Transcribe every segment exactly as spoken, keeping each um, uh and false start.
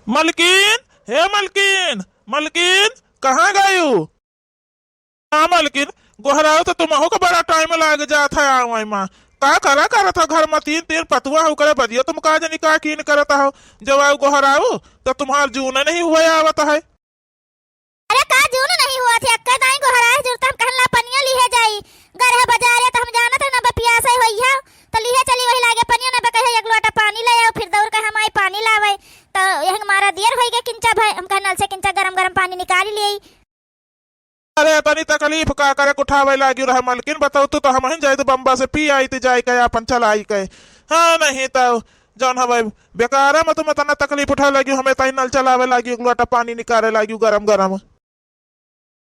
मलकिन, हे मलकिन, मलकिन, कहाँ गयू? हाँ मलकिन, गोहराऊ तो तुमहू का बड़ा टाइम लाग जात है आवै मा। का करा करत हो घर मा, तीन तीन पतुआ हो करे बदियो, तुम का जनी का कीन करत हो। जब आऊ गोहराऊ तो तुम्हार जून नहीं हुए आवत है। अरे का जून नहीं हुआ थे, अक्के दाई गोहराए जून तो हम कहन ला पनिया लिहे जाई। गर है बजारे तो हम जानत है ना बा पियासे होई है, तो लिहे चली वही लागे पनिया ना बा कहे एक लोटा पानी ले आओ, फिर दौड़ के हम आई पानी लावे। तो यही मारा देर होई गए किंचा भाई, हम कहे नल से किंचा गरम गरम पानी निकाल लिए। अरे तनी तकलीफ का करे उठावे लागी रहा मलकिन, बताओ तू तो हम ही जाइत बम्बा से पी आइत जाए के आपन चलाई के। हाँ नहीं तो जौन हवे बेकारा में तुम इतना तकलीफ उठावे लागी, हमें ताई नल चलावे लागी, एक लोटा पानी निकाले लागी गरम गरम।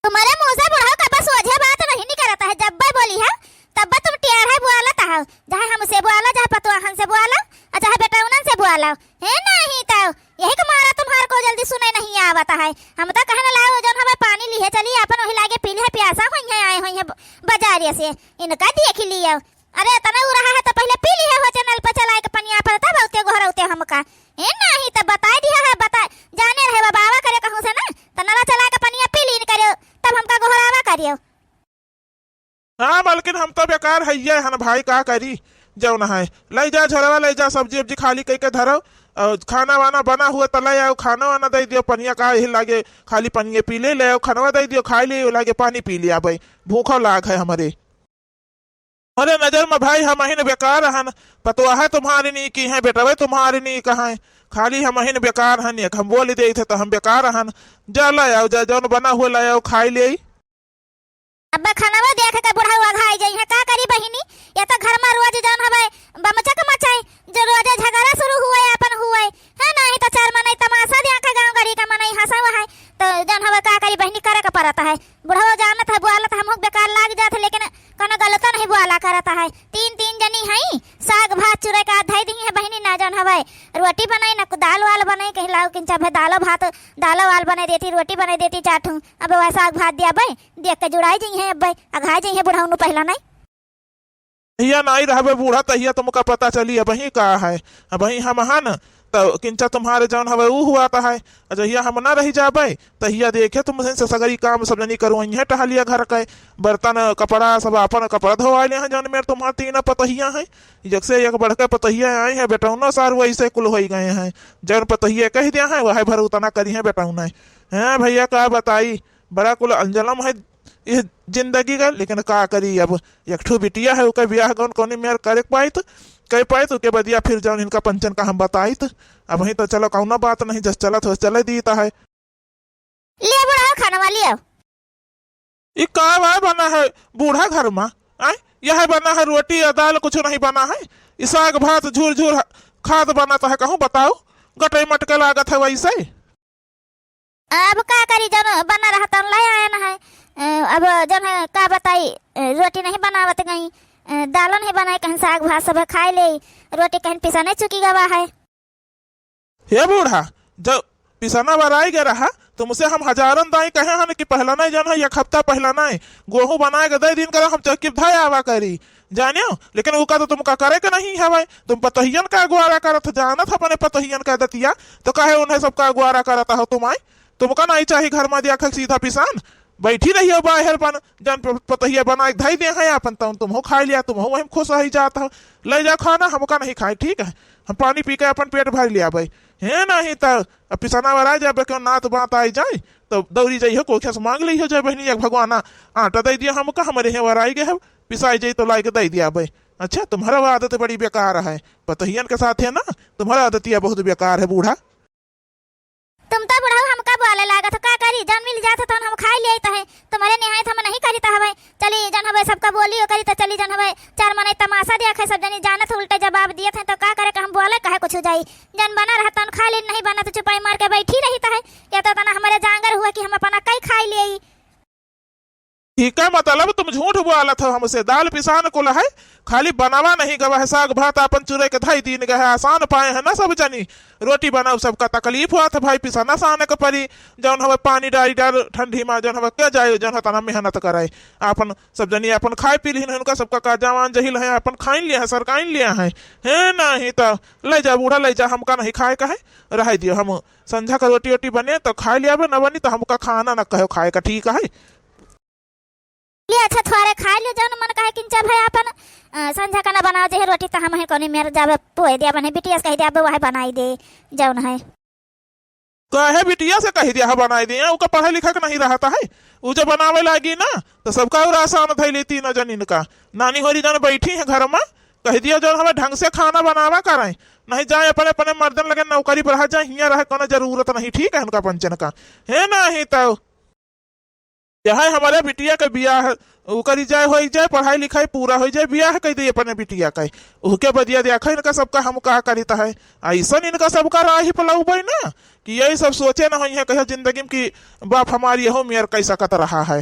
तुम्हारे मुँह से बुढ़ऊ का बस सोझे बात नहीं निकलता है, जब भी बोली है तब तुम टेढ़े बुआलत हो, चाहे हमसे बुआला, चाहे पतवाहन से बुआला, और चाहे बेटौनन से बुआला। हे नहीं तो यही के मारा तुम्हार को जल्दी सुने नहीं आवत है। हम तो कहने लाओ जौन हमें पानी लिहे चली, अपन वही लागे पी लिहे, प्यासा होई है, आए होई है ब-, बाजारे से, इनका देख लियो। अरे इतना उ रहा है तो पहले पी लिहे होते नल पर चलाए के पनिया पर, तब औते गोहरौते हमका। ए नहीं तो बताई दिया है, बता जाने रहे बाबा करे कहूँ से ना, तो नला चला के पनिया पी लीन करियो, तब हमका गोहरावा करियो। हाँ मलकिन, हम तो बेकार है ये हन भाई, का करी। जौन है ले जा झरवा, ले जा सब्जी उब्जी खाली कई के धरो, और खाना वाना बना हुआ तो ले आओ, खाना वाना दे दियो, पनिया का यही लागे खाली पनिया पी ले, ले आओ खानवा दे दियो, खाई ले लागे पानी पी लिया भाई, भूखो लाग है हमारे। अरे नजर में भाई हम अहिन बेकार हन, पतवाह तुम्हारी नी की है, बेटवे तुम्हारी नी कहाँ है, खाली हम अहिन बेकार हन, एक हम बोल दे थे तो हम बेकार हन। जा ले आओ, जा जौन बना हुआ ले आओ, खाई ले। अब खानवा देख के बुढ़ऊ अघाई जाई है, का करी बहिनी, ये तो घर में रोज जौन हवे बमचक मचाई, जो रोजे झगड़ा शुरू हुए, अपन हुए, है नहीं तो चार मनई तमाशा देखा, गाँव गड़ी का मनई हंसा हुआ है, तो जौन हवे का करी बहिनी, करे के पड़त है। बुढ़ऊ जानत है, बुआलत हमहू बेकार लाग जात है, लेकिन कोनो गलतो नहीं बुआला करत है। तीन, तीन जनी हई, साग भात चुरे का धई दी है बहिनी, ना जौन हवे रोटी बनाई, ना दाल वाल बनाई, कहीं लाओ किंचा भे दालो भात, दालो वाल बनाई देती, रोटी बनाई देती चार ठू। अब वह साग भात दिया बे, देख के जुड़ाई जइहे, अब अघाई जइहे बुढ़ऊ नु पहला नहीं। तहिया नाई रहबे बूढ़ा, तहिया तुमका पता चली अबहीं का है। अबहीं हम हन, त किंचा तुम्हारे जौन हवे ऊ हुआ त है। अ जहिया हम ना रही जाबे, तहिया देखे तुमसे से सगरी काम सब जनी करो, इहे टहलिया घर के, बर्तन, कपड़ा, सब आपन कपड़ा धोवाई ले हैं, जौन मेर तुम्हार तीन पतहिया है। जब से एक बढ़ के पतहिया आई है, बेटौनो सार वैसे कुल होई गए हैं। जौन पतहिया कह दिया है, वह भर उतना करी है बेटौना। हैं भैया, का बताई, बड़ा कुल अंजलम है इस जिंदगी का, लेकिन का करी अब, एक ठो बिटिया है, ओके बियाह कौन कौनी मेर करे के पाइत, कर पाइत, ओके बदिया फिर जौन इनका पंचन का हम बताइत। अबहीं तो चलो कौनो बात नहीं, जस चलत हो चले दीता है। लियो बुढ़ऊ खानवा लियो। ई का बा बना है बूढ़ा घर में, आय? यह बना है रोटी या दाल, कुछ नहीं बना है। ई साग भात झूर झूर ह-, खाद बनत है, कहूँ बताओ, गटई मटके लागत है वैसे। अब का करी, जौन बना रहा तौन ले आए न है। अ, अब जौन है का बताई, अ, रोटी नहीं बनावत गई, अ, दालो नहीं बनाई, कहीं साग भात सब खाए ले, रोटी कहीं पिसने चुकी गवा है। हे बूढ़ा, जब पिसना बराई गए रहा, तुमसे हम हजारन दाई कहे हन कि पहला नहीं जौन है, एक हफ्ता पहला नहीं, गोहूँ बनाए के दे दिन करे, हम चौकी धाए आवा करी। जानियो, लेकिन उका तो तुमका करे के नहीं हवे। तुम पतोहियन का अगुवारा करत हो, जानत हो अपने पतोहियन का दतिया, तो काहे उन्हें सबका अगुवारा करत हो तुम? आय, तुमका नहीं चाही घर में दिया खा सीधा पिसान, बैठी रहियो बाहर बन, जन प-, पतोहिया बनाए धई दे हैं अपन, तौन तुमहू खाई लिया, तुमहू वही खुश रही जात हो। ले जा खाना, हमका नहीं खाए, ठीक है, हम पानी पी के अपन पेट भर लिया भाई। हे नहीं तो अब पिसाना वाला आ जाबे, क्यों नात बात आई जाए, तो दौड़ी जाइयो, कोखे से मांग लियो जाए, बहनी एक भगवाना आटा दे दिया हमका, हमारे यहाँ वराई गए है, पिसाई जाई तो लाई के दे दिया भाई। अच्छा, तुम्हारा वो आदत बड़ी बेकार है, पतोहियन के साथ है ना, तुम्हारा आदतिया बहुत बेकार है बूढ़ा। तुम तो बुढ़ऊ हमका बोले लागत हो, का करी, जौन मिल जात हो तौन हम खाई लेत है, तुम्हारे निहायत हम नहीं करित हवे। चली जौन हवे सबका बोली ओ करी तो चली जौन हवे चार मनई तमाशा देखे, सब जनी जानत हो उल्टे जवाब दियत है, तो का करे के हम बोले काहे कुछ जाई, जौन बना रहा तौन खा ली, नहीं बना तो चुपाई मार के बैठी रहित है। या तो तना हमारे जांगर हुआ कि हम अपना कई खाई लेई। ठीक है, मतलब तुम झूठ बोलत हो हमसे, दाल पिसान कुल है, खाली बनावा नहीं गवा है, साग भात आपन चुरे के धई दीन गए है, आसान पाए हैं ना सब जनी। रोटी बनाओ, सबका तकलीफ होत है भाई, पिसाना साने के परी, जौन हवे पानी डारी डार ठंडी मा, जौन हवे के जाए, जौन हवे तना मेहनत कराए, आपन सब जनी आपन खाए पी लिहिन, उनका सबका का जवान जहिल है, आपन खाइन लिया है, सरकाइन लिया है, है नहीं तो ले जा बूढ़ा, ले जा, हमका नहीं खाए का है, रह दियो, हम संझा का रोटी वोटी बने तो खाए लियाबे, न बनी तो हमका खाना न कहो खाए का, ठीक है। ले अच्छा, थोड़े खाए ले, जौन मन कहे किंचा भाई आपन, अ, संझा का न बनाओ जे रोटी, तो हम है कोनी मेर जाबे पोए दे, अपने बिटिया से कह दे, अब वह बनाई दे, जौन है। कहे बिटिया से कह दिया है बनाई दे, ओका पढ़े लिखे के नहीं रहता है, उ जब बनावे लागी ना, तो सबका और आसान धई ली तीनों जनिन का। नानी होरी जौन बैठी है घर में, कह दिया जौन हमें ढंग से खाना बनावा करें, नहीं जाए अपने, अपने मर्दन लगे नौकरी पर रह जाए, हियाँ रहे कोनो जरूरत नहीं, ठीक है उनका पंचन का, है नहीं तो। यह हमारे बिटिया के बियाह उ करी जाए, होई जाए, पढ़ाई लिखाई पूरा होई जाए, बियाह कह दे अपने बिटिया का। उहके बदिया देखा इनका सबका हम का करित है। ऐसन इनका सबका राही पलौबे ना कि यही सब सोचे ना होई है कहियो जिंदगी में कि बाप हमारी यहो मेर कह सकत रहा है।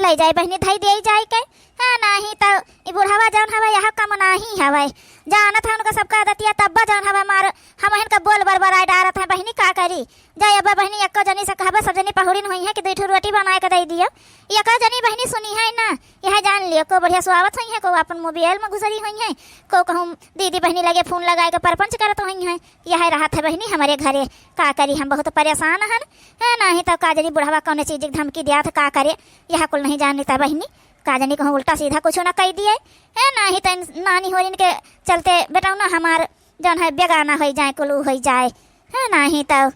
ले जाए बहिनी, धई दे जाए के। हाँ, नाही तो ई बुढ़वा जौन हवे, यह कम नाही हवे। जानत है उनका सबका आदतिया, तब्बा जौन हवे मार, हम इनका बोल बरबराए डारत है बहिनी, का करी? जाए अब बहिनी, एको जनी से कहबे, सब जनी पहुड़िन होई है कि दुई ठो रोटी बनाए के दे दियो। एको जनी बहिनी सुनी है ना, यह जान लियो, को बढ़िया सुआवत होई है, को अपन मोबाइल में घुसरी होई है, को कहूँ दीदी बहिनी लगे फोन लगाए के परपंच करत होई है। यह रहत है बहिनी हमरे घरे, का करी, हम बहुत परेशान हन। है, नाही तो का जनी बुढ़वा कौने चीज की धमकी दिया था, का करे, यह कुल नहीं जानित है बहिनी। का जनी कहूँ उल्टा सीधा कुछ ना कह दिए, है, नाही तो इन नानी होरिन के चलते बेटौना हमार जौन है बेगाना होई जाए, कुलू होई जाए, है, नाही तो।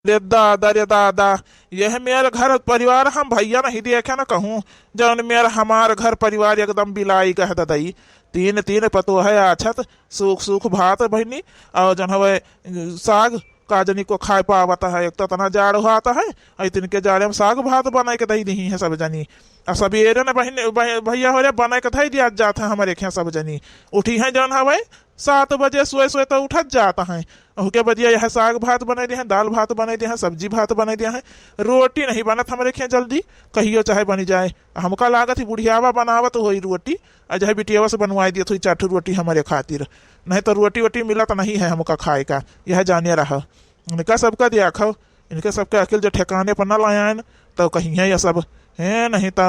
रे दादा, रे दादा, यह मेर घर परिवार हम भैया नहीं देखे न कहूँ, जौन मेर हमार घर परिवार एकदम बिलाई गह ददई। तीन, तीन पतोह है आछत, सूख, सूख भात बहिनी, और जौन हवे साग, का जनी को खाए पावत है, एक तो इतना जाड़ होत है, और इतन के जाड़े में साग भात बनाए के दई दिही है सब जनी। आ सबेरे न बहिन, बह-, भैया हो रे, बनाए के धई दिया जात है हमरे खें सब जनी। उठी है जौन हवे, सात बजे सोए सोए तो उठत जात हैं। ओहके बदिया यह साग भात बनाई दिया हैं, दाल भात बनाई दिया हैं, सब्जी भात बनाई दिया हैं, रोटी नहीं बनत हमरे खें जल्दी, कहियो चाहे बनी जाए। हमका लागत ही बुढ़ियावा बनावत होई रोटी, आ चाहे बिटियावा से बनवाई दियत होई चार ठो रोटी हमरे खातिर, नहीं तो रोटी वोटी मिलत नहीं है हमका खाए का, यह जाने रह। इनका सबका दिया खाओ, इनके सबके अकिल जो ठिकाने पर न लायन, तो कहीं है यह सब, है नहीं तो।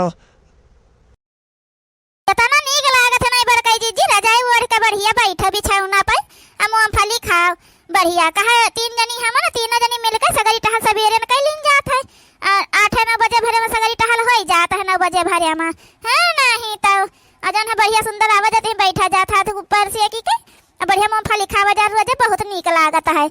केतना नीक लागत है नहीं बड़कई जीजी, रजाई ओढ़ के बढ़िया बैठो बिछौना पर, आ मूंगफली खाओ बढ़िया। कहा तीन जनी हम ना, तीनों जनी मिलके सगरी टहल सबेरे न कई लीन जात है। आ, आठ नौ बजे भरे में सगरी टहल होई जात है, नौ बजे भरे में। है नहीं तो, आ जौन है बढ़िया सुंदर आवा जाते हैं, बैठा जात है तो ऊपर से की के, आ बढ़िया मूंगफली खावा जा रोजे, बहुत नीक लागत है।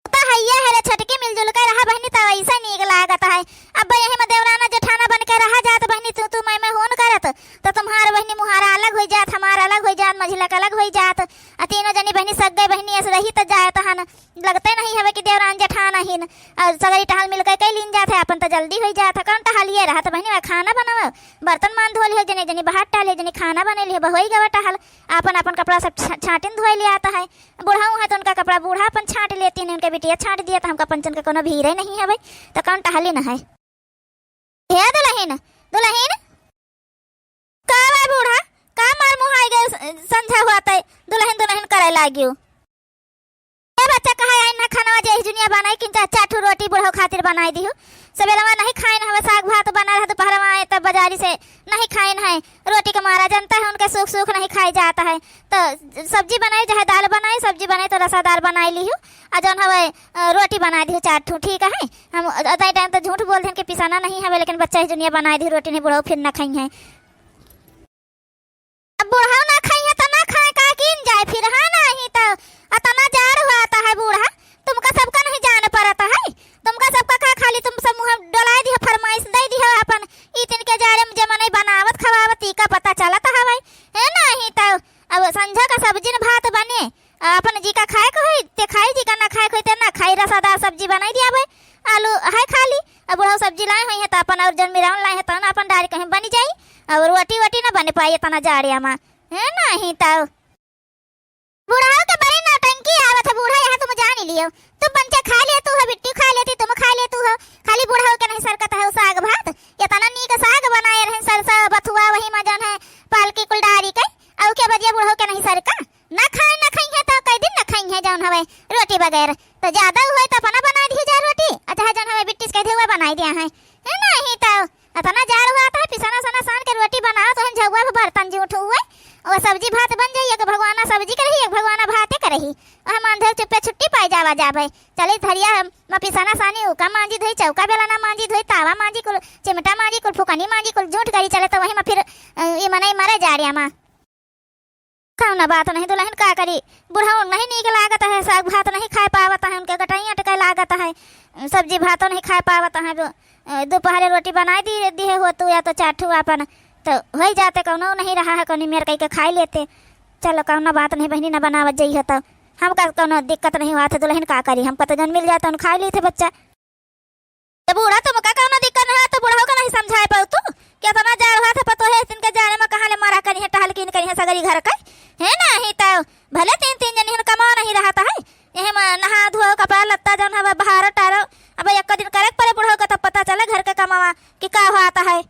तो हइये है रे छोटकी, मिलजुल के रहा बहिनी, तो ऐसे नीक लागत है। अब यही में देवराना जेठाना बन के रहा जात बहिनी, तू, तू मैं, मैं होन करत, तो तुम्हार बहिनी मुहारा अलग होई जात, हमार अलग होई जात, मझिला के अलग होई जात। आ तीनों जनी बहिनी सग गए बहिनी ऐसे रही तो जाए तहन लगते नहीं हवे कि देवरान जेठान अहिन। और सगरी टहल मिलके कई लीन जात है, अपन तो जल्दी होई जात है। कौन टहलिए रहत बहिनी, वह खाना बनावे, बर्तन मान धो लियो, जने जनी बाहर टहले, जनी खाना बने लियो, बहोई गवा टहल, अपन अपन कपड़ा सब छा-, छाटिन धोए ले आता है। बुढ़ऊ है तो उनका कपड़ा बूढ़ा अपन छाट लेती, नहीं उनके बिटिया छाट दिया, तो हमका पंचन का कोनो भीरे नहीं हवे, तो कौन टहली न है। हे दुलहिन, दुलहिन, का बा बूढ़ा, का मार मुहाई गए, स-, संझा हुआ तय दुलहिन दुलहिन करे लागियो। ए बच्चा, कहा आई ना खानवा जे दुनिया बनाई, किंचा चार ठो रोटी बुढ़ऊ खातिर बनाई दिहु। सबेरवा नहीं खाइन हवे, साग भात बना रहा, दोपहरवा आए तब बाजारी से नहीं खाइन है। रोटी के मारा जनता है, उनके सूख सूख नहीं खाई जाता है। तो सब्जी बनाई, चाहे दाल बनाई, सब्जी बनाई तो रसादार बनाई लिहू, आ जौन हवे, अ, रोटी बनाई दिहू चार ठू, ठीक है। हम अतई टाइम तो झूठ बोल देन कि पिसाना नहीं हवे, लेकिन बच्चा ही दुनिया बनाई दिहू, रोटी नहीं बुढ़ऊ फिर ना खाई है। अब बुढ़ऊ ना खाई है तो ना खाए, का कीन जाए फिर, है नहीं तो। अतना जाड़ हुआ आता है बूढ़ा, तुमका सबका नहीं जान पड़ता है। तुमका सबका का खाली तुम सब मुँह डोलाए दिहो, फरमाइश दे दिहो अपन, ई तिनके जाड़े में जे मनई बनावत खवावत, ई का पता चलत हवै, है नहीं तो। अब संझा का सब्जी न भात बने, अपन जी का खाए के होई ते खाई, जी का ना खाए के होई ते ना खाई, रसादार सब्जी बनाई दिया भाई, आलू है खाली, अब बुढ़ऊ सब्जी लाए होई है तो अपन और जन मिराउन लाए है तो ना अपन डारी कहीं बनी जाई, अब रोटी वोटी ना बने पाई इतना जाड़े में, है नहीं तो। बुढ़ऊ के बड़ी नौटंकी आवत है, बूढ़ा यहाँ तुम जान ही लियो। तुम पंचे खा लेतू हो, बिट्टी खा लेती, तुम खा लेतू हो, खाली बुढ़ऊ के नहीं सरकत है उ साग भात। ना नीक साग बनाए रहे, सरसा बथुआ, वही मा जौन है पालकी कुल डारी के, अउ के बदिया बुढ़ऊ के नहीं सरका। ना खाए, ना खइहें तो कई दिन ना खइहें जौन हवे रोटी बगैर। तो ज्यादा हुए तो अपना बनाए दिहे जा रोटी, अ चाहे जौन हवे बिट्टी से कह दे हुए बनाए दिया है। है ना, ही तो अतना जाड़ हुआ था, पिसना सना सान के रोटी बनाओ तो हम झउआ पे बर्तन जूठ हुए। और सब्जी भात बन जाई, एक भगवाना सब्जी के रही, एक भगवाना भाते के रही। वह मान धर चुप्पे छुट्टी पाई जावा जाबे। चली थरिया म पिसना सानी उका मांजी धोई, चौका बेलना मांजी धोई, तावा मांजी कुल, चिमटा मांजी कुल, फुकनी मांजी कुल, जूठ करी चले तो वही मा फिर, अ, ई मनई मरे जाड़िया मा। कौनो बात नहीं दुलहिन, का करी, बुढ़ऊ नहीं नीक लागत है, साग भात नहीं खाए पावत है, उनके गटई अटके लागत है, सब्जी भातो नहीं खाए पावत है। दो-, अ, दोपहरे रोटी बनाए दी, दिहे हो तू या तो चार ठू आपन, तो होई जाते, कौनो नहीं रहा है, कौनी मेर कई के खाई लेते। चलो कौनो बात नहीं बहिनी, न बनावत जइहो तो हमका कौनो दिक्कत नहीं हुआ था दुलहिन, का करी, हमका तो जौन मिल जाए तौन खाई लीथे बच्चा। तो बूढ़ा तुमका कौनो दिक्कत नहीं है, तो बुढ़ऊ का नहीं समझाए पाऊ तू? केतना जाड़ हुआ था पतो है, तिनके जाड़े मा कहाँ ले मरा करिहे, टहल कीन करिहे सगरी घर के। है ना, ही तो भले तीन तीन जनी हन, कमाओ नहीं रहता है, यही मा नहा धो, कपड़ा लत्ता जौन हवे बहारो टारो, अब एक दिन करे के पड़े बुढ़ऊ का, तब पता चले घर के कमावा कि का हुआ था है।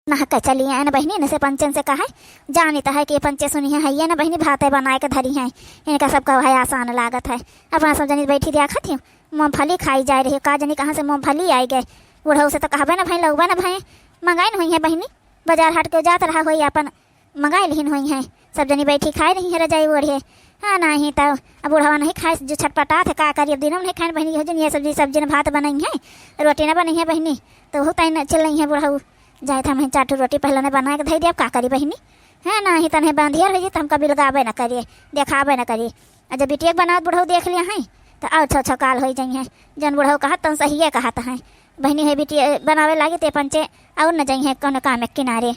नहा के चली आए न बहिनी, न से पंचन से कहे, जानित है कि ये पंचे सुनी है, है ये न बहिनी, भाते बनाए के धरी है, इनका सबका वह आसान लागत है। अपना सब जनी बैठी देखत ही, मूंगफली खाई जाए रही, का जनी कहाँ से मूंगफली आई गए। बुढ़ऊ से तो कहबे न भाई, लउबे न भाई, मंगाई न हुई है बहिनी, बाजार हाट के जात रहा होई, अपन मंगाई लिहिन हुई है। सब जनी बैठी खाए रही है रजाई ओढ़े। हाँ, नहीं तो अब बुढ़वा नहीं खाए, जो छटपटात है, का करी, अब दिनों नहीं खाए बहिनी, हो जनी ये सब्जी, सब्जी न भात बनई है, रोटी न बनई है बहिनी, तो वो ताई न चिल्लई है बुढ़ऊ। जाए था, हम चार ठो रोटी पहले ने बना के धई दिया, अब का करी बहिनी? है ना, ही तनहे बंधियर हो जी, तो हमका बिलगावे ना करिए, देखावे ना करिए। आ जब बिटिया के बनावत बुढ़ऊ देख लिया है, तो और छो छो काल हो जाई है। जौन बुढ़ऊ कहत, तौन सहिए कहत है। बहिनी है बिटिया बनावे लागी, ते पंचे और न जाई है कौनो काम के किनारे।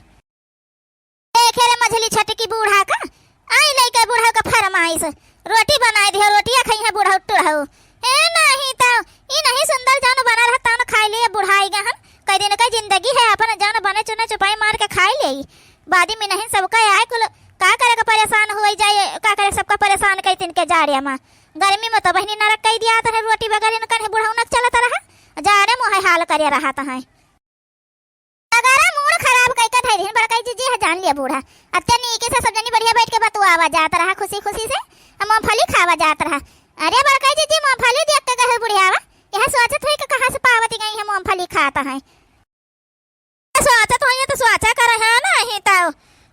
देखे रे मझली छटकी बूढ़ा का, आई लइके बुढ़ऊ का फरमाइश, रोटी बनाए दिहो, रोटिया खइहे बुढ़ऊ टुढ़ऊ। ए नहीं तो, ई नहीं सुंदर जौन बना रहा तौन खाई लिए बुढ़ाई गहन। कई दिन का जिंदगी है अपन, जौन बने चुने चुपाई मार के खाई ले। बादी में नहीं सबका आए कुल, का करे का परेशान हुई जाए, का करे सबका परेशान कई दिन के जाड़े मा। गर्मी मा तो बहिनी नरक कई दिया तने, रोटी बगैर इनकन है बुढ़ऊ नक चलत रहा, जाड़े मोहे हाल करे रहा तहाई। अगर मूड खराब कई के धइरिन बड़काई जीजी है, जान लिया बूढ़ा। अत्ते नीके से सब जनी बढ़िया बैठ के बतुआवा जात रहा, खुशी खुशी से हम मूंगफली खावा जात रहा। अरे बड़काई जीजी, मूंगफली देख के गहल बुढ़ियावा, यह सोचत हुई कि कहाँ से पावत गई है मूंगफली खात है। सोचत हुई तो सोचा कर है ना, ही तो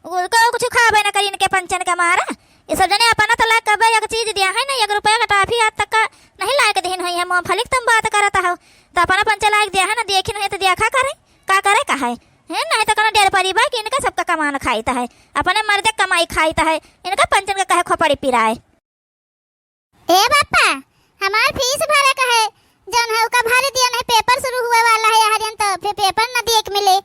उनको कुछ खाबे न करी इनके पंचन के मारा। ये सब जने अपना तो लायक कबे एक चीज दिया है ना, एक रुपया का टाफी आज तक का नहीं लायक दिन हुई है। मूंगफली की तुम बात करत हो, तो अपना पंचे लायक दिया है ना, देखी नहीं तो देखा करे, का करे का है? हैं, नहीं तो कौनो डेर परी बा कि इनका सबका कमान खाइत है, अपने मर्दे कमाई खाइत है, इनका पंचन का कहे खोपड़ी पिराए। ए बापा, हमार फीस भरे का है, जौन है ओका भर दिया, नहीं पेपर शुरू हुए वाला है, यहाँ जन तो फिर पेपर न दिए के मिले।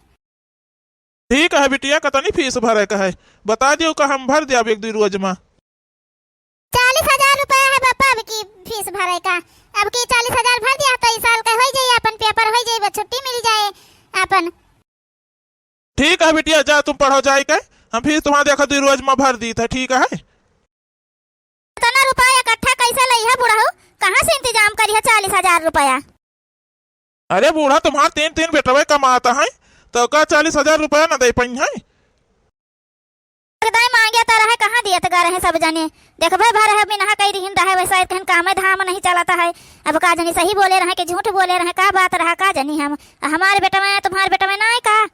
ठीक है बिटिया, कतनी फीस भरे का है, बता दियो का हम भर दिया एक दो रोज मा। चालीस हजार रुपया है बापा अब की फीस भरे का। अब की चालीस हजार भर दिया तो इस साल का होई जाई, अपन पेपर होई जाई, बस छुट्टी मिल जाए अपन। ठीक है बिटिया, जा तुम पढ़ो जाए के, हम फीस तुम्हारा देखा दो रोज मा भर दीत है, ठीक है। इतना रुपया इकट्ठा कैसे लई है बुढ़ऊ, कहाँ से इंतजाम करी है चालीस हजार रुपया? अरे बूढ़ा, तुम्हार तीन तीन बेटवे कमात हैं, तो का चालीस हजार रुपया न दे पइहैं? दाई मांगे तो रहे, कहाँ दियत गा रहे सब जने। देखबे भर है बिनहा कई दिहिन रहे, वैसा कहन कामे धाम नहीं चलत है। अब का जनी सही बोले रहे कि झूठ बोले रहे, का बात रहा का जनी हम। हमार बेटवे तुम्हार बेटवे नाय का?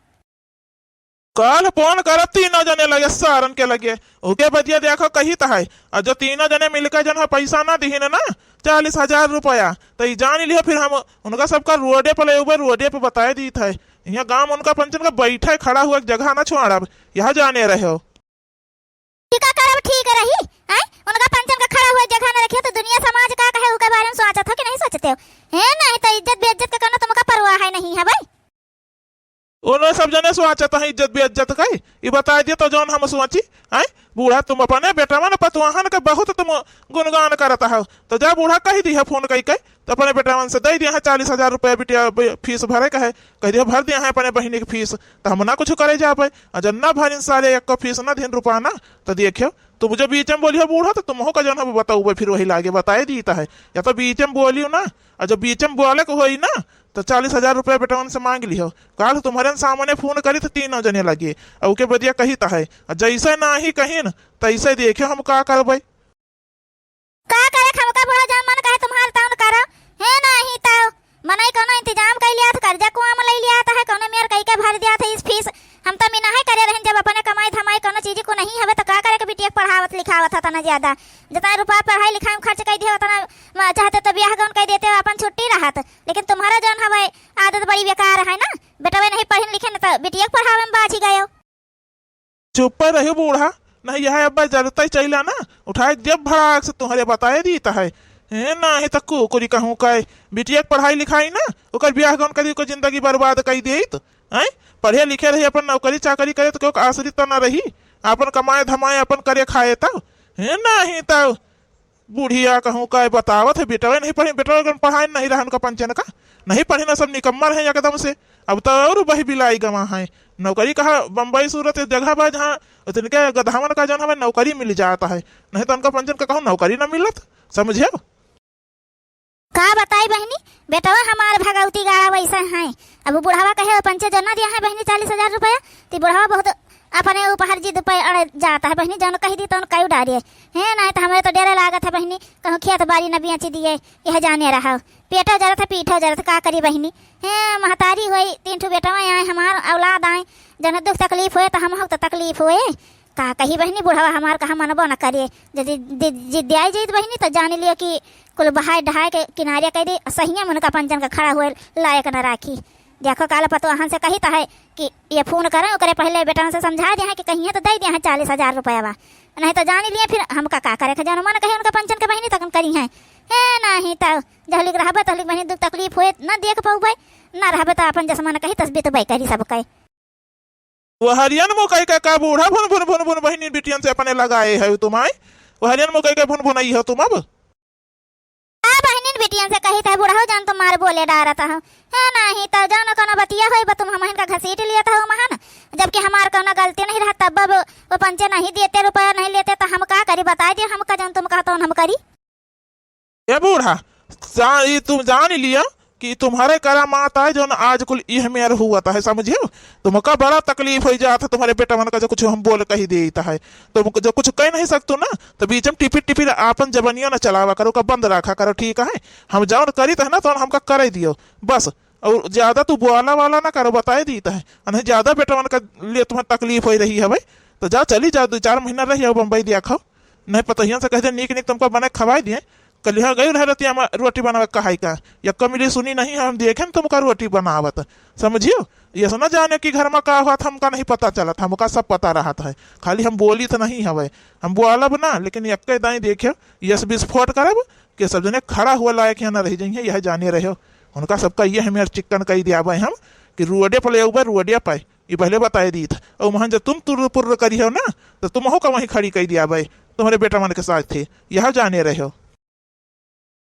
काल फोन करब तीनों जने लगे, सारन के लगे, ओके बतिया देखो कहित है। और जो तीनों जने मिलके जन है पैसा ना दिहिन ना, चालीस हजार रुपया, तो ई जान लियो फिर हम उनका सबका रोडे पे ले उबे, रोडे पे बताए दीत है। यहाँ गांव उनका पंचन का बैठे खड़ा हुआ जगह ना छोड़ब, यह जाने रहो। ठीक है, करब ठीक रही, हैं? उनका पंचन का खड़ा हुआ जगह ना रखियो तो दुनिया समाज का कहे, ओके बारे में सोचत हो कि नहीं सोचते हो? हैं, नहीं तो इज्जत बेइज्जत का करना तुमका परवाह है नहीं है भाई। उन्हें सब जने सोचत हैं इज्जत बेइज्जत का, ई बताए दिए तो जौन हम सोची, हैं? बूढ़ा तुम अपने बेटवन पतवाहन के बहुत तुम गुणगान करत हो, तो जा बूढ़ा कह दिया फोन कई के, तो अपने बेटवन से दे दिया है चालीस हजार रुपया बिटिया ब-, फीस भरे का है, कह दिया भर दिया है अपने बहिनी की फीस, तो हम ना कुछ करे जाबे। आ जब ना भरिन साले एक को फीस ना दिन रुपया ना, तो देखियो तुम जब बीच में बोलिहो बूढ़ा, तो तुमहू का जौन है बताउबे, फिर वही लागे बताए दीत है। या तो बीच में बोलियो ना, और जब बीच में बोले के होई ना, तो चालीस हजार रुपया बेटवन से मांग लिहो। काल तुम्हरे सामने फोन करी तो तीनों जने लगे, और ओके बदिया कहित है, और जैसे नाही कहिन, तैसे देखे हम का करबे। का करे, हमका बुढ़ा जौन मन कहे तुम्हार तौन करो, है नाही तो मनई कौनो इंतजाम कइ लिया था, कर्जा कुआं में लइ लिया था, है कौनो मेर कइ के भर दिया था इस फीस। हम तो मिनाहे करे रहन, जब अपने कमाई धमाई कौनो चीज को नहीं हवे तो का करे के बिटिया के पढ़ावत लिखावत है तना ज्यादा। जितना रुपया पढ़ाई लिखाई में खर्च कइ दिए उतना म-, चाहते तो ब्याह गौन कइ देते हो, अपन छुट्टी रहत। लेकिन तुम्हारा जौन हवे आदत बड़ी बेकार है ना, बेटवे नहीं पढ़िन लिखिन तो बिटिया के पढ़ावे में बाझी गयो। चुप्पे रही बूढ़ा, नहीं यह अब्बा जरता ही चइला ना, उठाए जब भड़ाक से तुम्हरे बताए दीत है। हे नाही त कुकुरी कहूँ कहे, बिटिया के पढ़ाई लिखाई ना, ओकर ब्याह गौन करी, ओकर जिंदगी बर्बाद कइ देत। हैं? पढ़े लिखे रही, अपन नौकरी चाकरी करे तो केहू के आश्रित त ना रही, अपन कमाए धमाए, अपन करे खाए तब। हे नाही तब बुढ़िया कहूँ का बतावत है, बेटवे नहीं पढ़ी, बेटवे कन पढ़ाई नहीं रहन का पंचन का, नहीं पढ़ी ना, सब निकम्मा रहे एकदम से। अब तो और बही बिलाई गवा है, नौकरी कहा बम्बई सूरत एक जगह बा जहाँ इतनके गधावन का जौन हमें नौकरी मिल जात है, नहीं तो उनका पंचन का कहूँ नौकरी ना मिलत, समझे? का बताई बहिनी, बेटवा हमार भगवती गाड़ा वैसा है। अब उ बुढ़वा कहे, "पंचे जो ना दिया है बहिनी चालीस हजार रुपया," ती बुढ़वा बहुत अपने ऊपर जिद पे अड़ जाता है। बहिनी जौन कही दी तौन कई डारे। हे, नहीं तो हमें तो डरे लागत है बहिनी, कहूँ खेत बाड़ी न बेच दिए, यह जाने रहा। पेटो जरत है, पीठो जरत, का करी बहिनी? हे, महतारी होई, तीन ठो बेटवा आए, हमार औलाद आए, जौन दुख तकलीफ होए तो हम हो तो तकलीफ होए। का कही बहिनी, बुढ़वा हमार कहा मनबो न करे। यदि दि-, जिद्दियाई जाइत बहिनी, तो जान लियो कि कुल बहाए ढहाए के किनारे कइ दे, सहिया में उनका पंचन का खड़ा हुए लायक न राखी। देखो, काल पतोहन से कहित है कि ये फोन करें, ओकरे पहले बेटन से समझा दे हैं कि कहिए तो दे दे हैं चालीस हजार रुपया बा, नहीं तो जान लिए फिर हमका का करे के, जौन मन कहे उनका पंचन के बहिनी तकन करी हैं। हे, नहीं तो जहलिक रहबे तहलिक बहिनी दुख तकलीफ होए न देख पउबे, न रहबे तो अपन जस मन कही तस बितबे करी सबके। वहरियन मुकई के का बूढ़ा भुन भुन भुन भुन बहिनी बिटियन से अपने लगाए है तुम आए? वहरियन मुकई के भुन भुनई हो तुम अब? का बहिनिन बिटियन से कहित है बुढ़ऊ जौन तुम्हार बोले डारत हो? हे नाही तो जौन कौनो बतिया होई बा तुम हमहिन का घसीट लियत हो महन, जबकि हमार कौनो गलती नहीं रहा तब वो, वो पंचे नहीं देते रुपया नहीं लेते तो हम का करी बताई दियो हमका जौन तुम कहत हो हम करी। ए बूढ़ा, जा-, ई तुम जान लिया कि तुम्हारे करामात आए जौन आज कुल इह मेर हुआ था, समझियो? तुमका बड़ा तकलीफ हो जात है, तुम्हारे बेटवन का जो कुछ हम बोल कही देत है, तुम जो कुछ कह नहीं सकतो ना, तो बीच में टिपिर टिपिर आपन जबनिया ना चलावा करो, का बंद रखा करो, ठीक है? हम जौन करीत है ना, तौन हमका करे दियो, बस। और ज्यादा तू बोला वाला ना करो, बताए दीत है, नहीं ज्यादा बेटवन का लिए तुम्हें तकलीफ हो रही है भाई, तो जा चली जाओ, दो चार महीना रही आओ बम्बई दिया खाओ। नहीं पतोहियन से कह दे, "नीक नीक तुमका बना के खवाई दिए।" कलिहा गई रह रहती हम रोटी बनावे कहाई का, यक्का मिली सुनी नहीं हम देखे न तुमका रोटी बनावत, समझियो? ये से ना जाने कि घर में का हुआ था, हमका नहीं पता चलत, हमका सब पता रहत है, खाली हम बोली तो नहीं हवे, हम बोलब ना, लेकिन यक्के दाई देखे यस विस्फोट करब कि सब जने खड़ा हुआ लायक यहाँ रह जाइए, यह जाने रहो। उनका सबका ये हमें चिक्कन कही दिया भाई हम कि रोडे पर ले आउबे, रोडे पे ई पहले बताए दीत। और महन जब तुम तुर्र पुर्र करिहो ना, तो तुमहू का वहीं खड़ी कइ दिया भाई, तुम्हारे बेटा मन के साथ थे, यह जाने रहो।